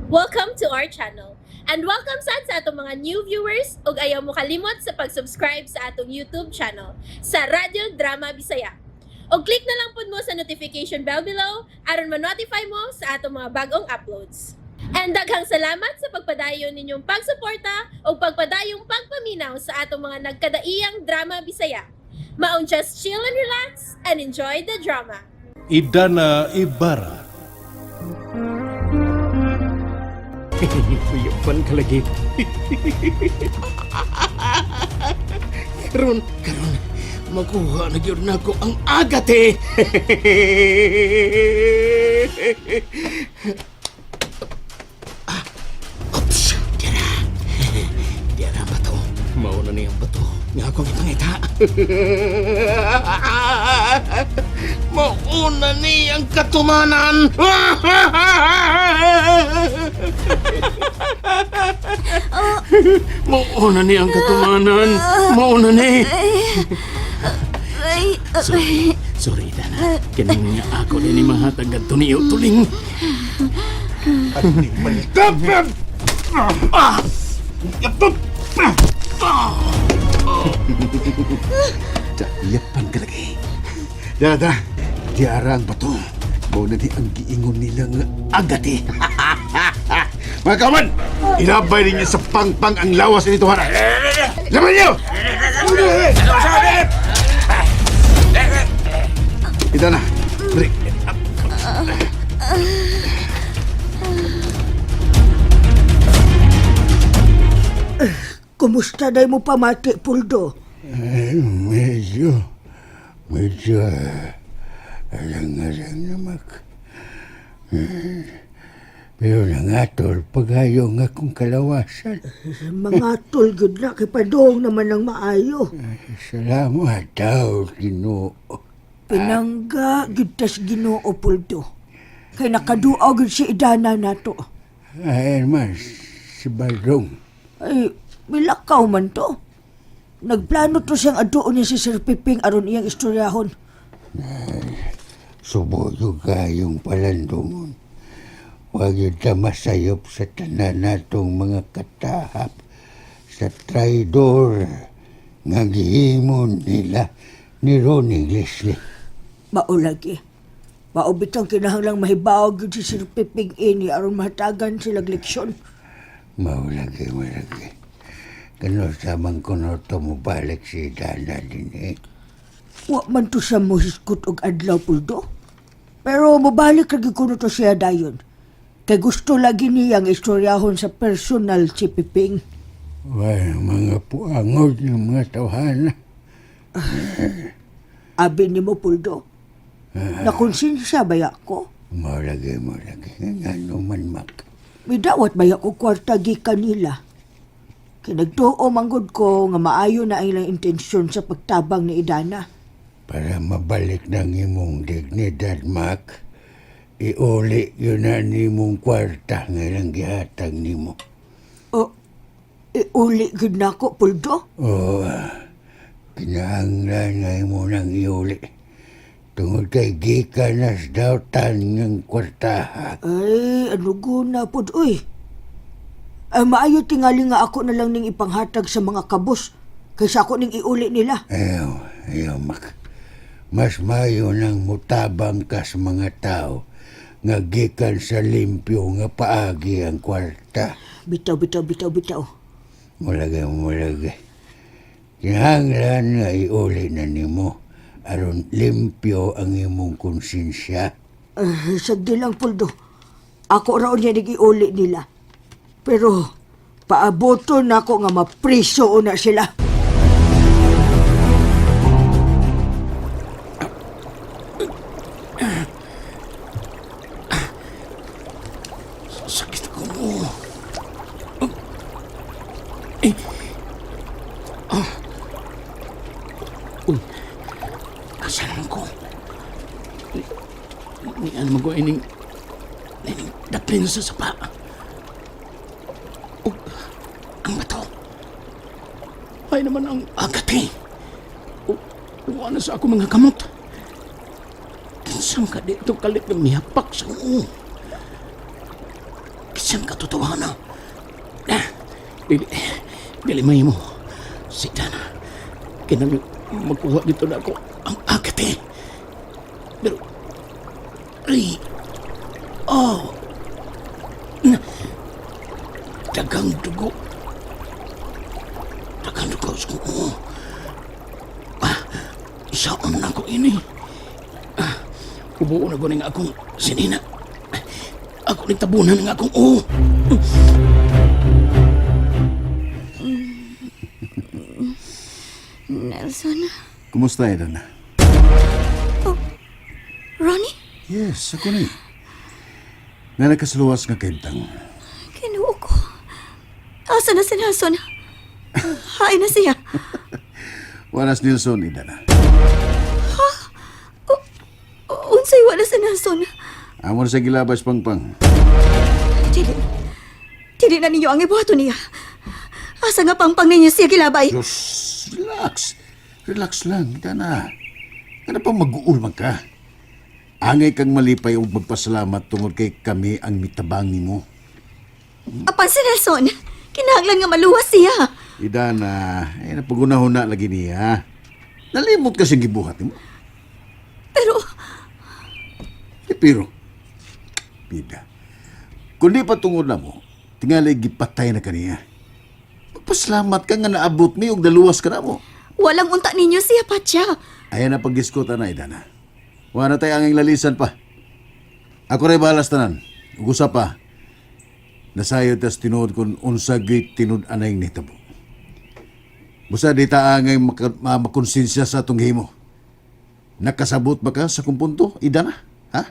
Welcome to our channel. And welcome sad sa atong mga new viewers ug ayaw mo kalimot sa pag-subscribe sa atong YouTube channel sa Radyo Drama Bisaya. Og click na lang pud mo sa notification bell below aron ma-notify mo sa atong mga bagong uploads. And daghang salamat sa pagpadayon ninyong pagsuporta ug pagpadayong pagpaminaw sa atong mga nagkadaiyang drama Bisaya. Maong just chill and relax and enjoy the drama. Idana Ibarra. Kuyapan ka lagi. Karon, karon, makuha na gyud nako ang agat eh. Ah, Oops, dira. Dira ang bato. Mauna na yung bato. Nga akong ipangita. Mauna ni ang katumanan. Mauna ni ang katumanan. Mauna ni. Ay, Sorry, sorry, Dana. Kining ako din ni mahatag adto niyo tuling. Yapan ka lagi. Dara, dara. Diara ang bato. Mao na ni ang giingon nila nga agat eh. Mga kaman, ilabay ninyo sa pangpang ang lawas nito hara. Laban niyo! Ito na. Break. Kumusta day mo pamati, Puldo? Ay, medyo, medyo, alang-alang namak. Eh, pero nangatol pagayo nga akong kalawasan. Mga tulgod na, kay padong naman ang maayo. Salamat daw, Ginoo. Pinangga, gid tas Ginoo, Puldo. Kay nakaduaw gid si Idana nato. Ay, man, si Baldong. Ay, milakaw man to. Nagplano to siyang aduon niya si Sir Piping aron iyang istoryahon. Subuyo kayong palandungon. Huwag yun ta masayop sa tanan natong mga katahap sa traidor nga gihimon nila ni Ronnie Leslie. Maulagi. Maubitang kinahanglang mahibaw gid si Sir Piping ini aron mahatagan sila leksyon. Maulagi, maulagi. Kano sa man kuno to mobalik si Dana din eh. Wa man to siya mohiskot og adlaw, Puldo. Pero mobalik lagi kuno to siya dayon. Kay gusto lagi niya ang istoryahon sa personal si Piping. Well, mga puangod ng mga tawhana. Abi nimo, Puldo. Nakonsensya baya ko? Maulagi, maulagi. Nga man, Mak. Midawat baya ko kwarta gikan nila. Kay nagtuo manggod ko nga maayo na ang ilang intensyon sa pagtabang ni Idana. Para mabalik ng imong dignidad, Mak, iuli yun na nimong kwarta nga ilang gihatag nimo. O, iuli gid nako, Puldo. Oo, kinahanglan nga imo nang iuli. Tungod kay gikan na sa dautan ng kwartaha. Ay, ano guna pod, uy. Ay, maayo tingali nga ako na lang ning ipanghatag sa mga kabos kaysa ako ning iuli nila. Ayaw, ayaw, Mak. Mas mayo nang mutabang ka sa mga tao nga gikan sa limpyo nga paagi ang kwarta. Bitaw, bitaw, bitaw, bitaw. Mulagay, mulagay. Kinahanglan nga iuli na nimo aron limpyo ang imong konsensya. Ay, sagdi lang, Puldo. Ako raon niya ning iuli nila. Pero, paaboto na ako nga mapriso na sila. Sakit ko mo. Eh. Ah. Uy. Asa naman ko? Ni ano mo ko ining ining daplin sa sapa. Oh, ang bato. Ay naman ang agat eh. Oh, wala sa ako mga kamot. Kinsang ka dito kalit ng mihapak sa oo. Siyang katotohanan. Ah, dili, dili may mo. Si Dana. Kinang magkuha dito na ako ang agate. Pero, ay, oh, na, dagang dugo. Dagang dugo sa kuko. Ah, saan na ko ini? Ah, ubuo na ko ning akong sinina. Ako ning tabunan ng akong oo. Nelson? Kumusta, Edana? Ronnie? Yes, ako ni. Na nakasluwas nga kahimtang. Kinuo ko. Asa na si Nelson? Hain na siya. Waras Nilsson, Idana. Unsay wala si Nelson? Amon sa gilabas pangpang. Dili. Dili na ninyo ang ibuhato niya. Asa nga pangpang ninyo siya gilabay? Diyos, relax. Relax lang, Idana. Ano pa mag-uul man ka? Angay kang malipay og magpasalamat tungod kay kami ang mitabang nimo. Apan si Nelson, kinahanglan nga maluwas siya. Idana, ay napagunahuna lagi niya. Nalimot kasi gibuhat nimo. Pero, Eh, pero, bida, kundi pa tungod na mo, tingali gipatay na kaniya. Magpasalamat ka nga naabot mi og naluwas ka na mo. walang unta ninyo siya, Patya. Ayan na pagdiskota na, Idana. Wala na tayo ang lalisan pa. Ako rin balas tanan. Ug usa pa. Nasayod tas tinuod kung unsa gyud tinud-anay nitabo. Busa di ta angay makonsensya sa atong himo. Nakasabot ba ka sa kung punto, Idana? Ha?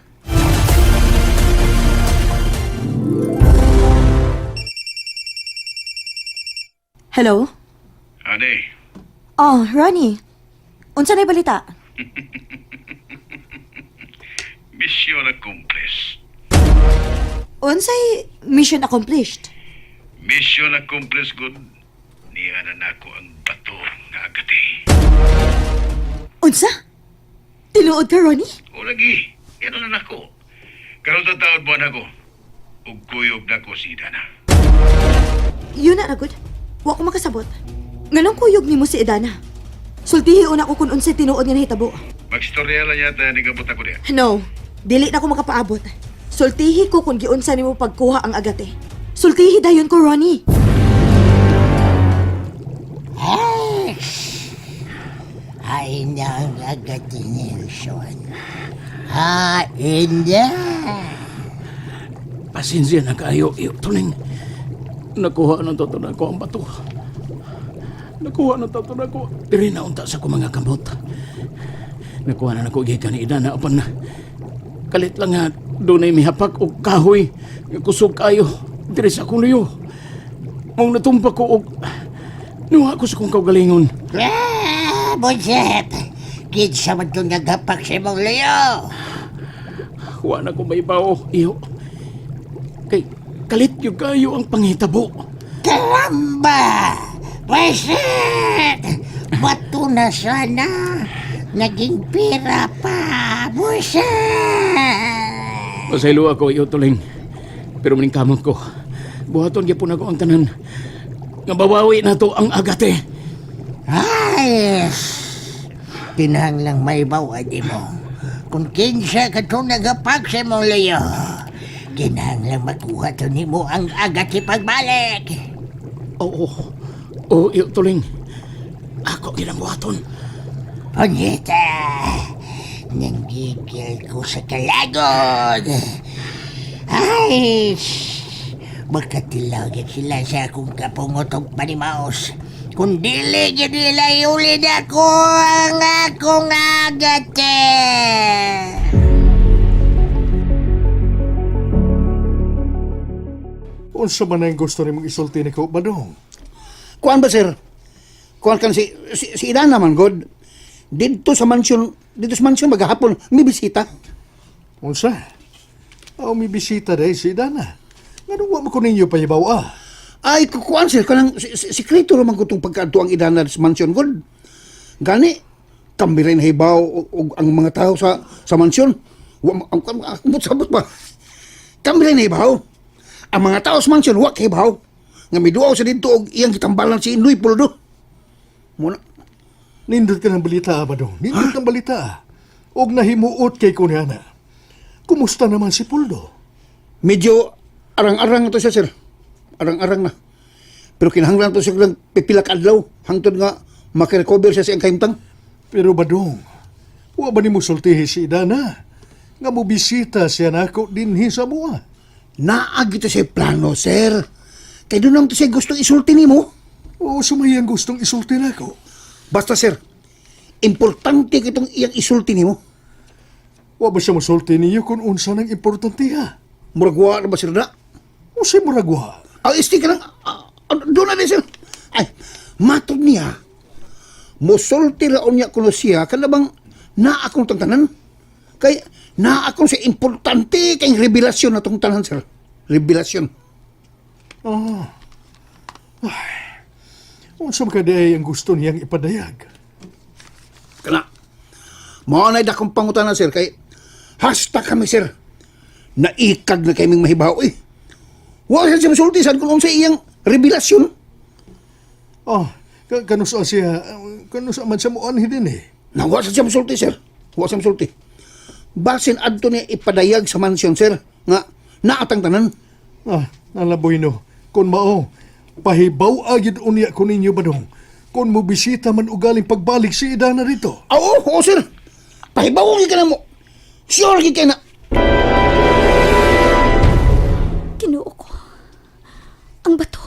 Hello? Ane, Oh, Ronnie. Unsa na balita? mission accomplished. Unsay mission accomplished? Mission accomplished good. Niya na nako ang bato nga agati. Unsa? Tinuod ka, Ronnie? O lagi, yan na nako. Karon tataod mo nako. Ug kuyog nako si Dana. Yun na, Ragod. Wa ko makasabot. Nganong kuyog nimo si Edana? Sultihi una ko kung unsay tinuod nga nahitabo. Magstorya lang yata ni gabot ako diya. No, dili na ko makapaabot. Sultihi ko kung giunsa nimo pagkuha ang agate. Sultihi dayon ko, Ronnie. Ay na ang agad ni Nelson. Hain na. Pasensya na kayo, iyo, tuling. Nakuha ng toto na ko ang bato. Nakuha ng toto na ko. Diri na unta sa ko mga kamot. Nakuha na nako gikan ni Idana apan na. Kalit lang nga dunay mihapak og kahoy. Nga Kusog kayo diri sa akong luyo. Mong natumpa ko og nuha ko sa kong kaugalingon. Ah, Bunset! Kinsa man itong naghapak sa imong luyo. Wa na ko maibaw, iyo. Kay kalit yung kayo ang panghitabo. Karamba! Bunset! Bato na sana. Naging pera pa. Bunset! Pasaylo ako, iyo tuling. Pero maning kamot ko. Buhaton gyapon ako ang tanan. Nga babawi na to ang agate. Ay! Kinahanglang may bawad mo. Kung kinsa ka itong naghapak sa imong luyo, kinahanglang makuha to nimo ang agat ipagbalik. Oo. Oo, iyo tuling. Ako ginang buhaton. Punyeta! Nanggigil ko sa kalagod! Ay! Magkatilawin sila sa akong kapungotong panimaos. Kung dili gyud nila iulid ako ang akong agate! Unsa man ang gusto nimong isulti ni ko, Badong? Kuan ba sir? Kuan kan si si, si Idana man god. Didto sa mansion maghapon may bisita. Unsa? Aw, may bisita dahil si Dana. Nganong wa man ko ninyo pahibaw ah? Ay kuan sir kanang si, si, sikreto ra man gud tong pagkaadto ang Idana sa mansion god. Gani kami rin hibaw og ang mga tao sa sa mansion. Wa ang sabot ba. Kami rin hibaw. Ang mga tao sa mansion wa kay bahaw. Nga miduaw sa didto og iyang gitambalan si Indoy Puldo. Muna Nindot ka ng balita, Badong. Nindot ng balita. Og nahimuot kay kunyana. Kumusta naman si Puldo? Medyo arang-arang to siya, sir. Arang-arang na. Pero kinahanglan to siya lang pipila ka adlaw hangtod nga makarecover siya sa iyang kahimtang. Pero Badong, wa ba nimo sultihi si Idana? Nga mo bisita siya nako dinhi sa mua. Naa gito siya plano, sir. Kay doon lang to siya gustong isulti nimo. Oo, sumayang gustong isulti nako. Basta, sir, importante kitong iyang isulti nimo. Wa ba siya mosulti niyo kung unsa nang importante ha? Murag wa na ba, sir, na? Unsay murag wa? Ang isti ka lang, doon na din, sir. Ay, matod niya, musulti raon niya kuno siya, kana bang naa akong tangtanan? Kay naa akong sa importante kay revelasyon na tong tanan, sir. Revelasyon. Unsa man kaday ang gusto niyang ipadayag? Kana. Mao na dakong pangutana, sir, kay hasta kami, sir. Naikag na kaming mahibaw, eh. Wa siya musulti sad kung unsa iyang revelasyon. Oh, kanusa siya, kanusa man siya muanhi din eh. Nawa sa siya musulti, sir. Wa siya musulti. Basin adto niya ipadayag sa mansion, sir, nga naatang tanan. Ah, nalaboy no. Kung mao, pahibaw agid unya ko ninyo badong. Kung mo bisita man ugaling pagbalik si Idana rito. Ah, Oo, oo, sir. Pahibaw ka na mo. Sure gyud kay na. Kinuo ko. Ang bato.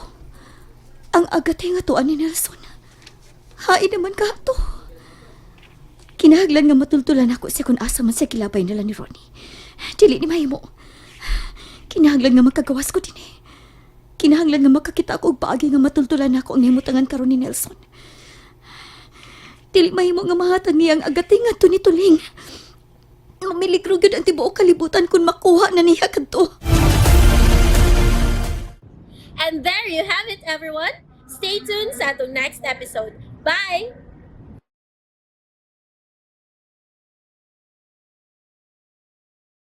Ang agatay nga tuan ni Nelson. Hain naman ka to. Kinahaglan nga matultulan ako sa kung asa man sa kilabay nila ni Ronnie. Dili ni mahimo. Kinahanglan nga magkagawas ko din eh. Kinahanglan nga makakita ako og paagi nga matultulan ako ang nahimutangan karon ni Nelson. Dili mahimo nga mahatag niya ang agatay nga to ni Tuling. Mamiligro gyud ang tibuok kalibutan kung makuha na niya kadto. And there you have it, everyone. Stay tuned sa atong next episode. Bye!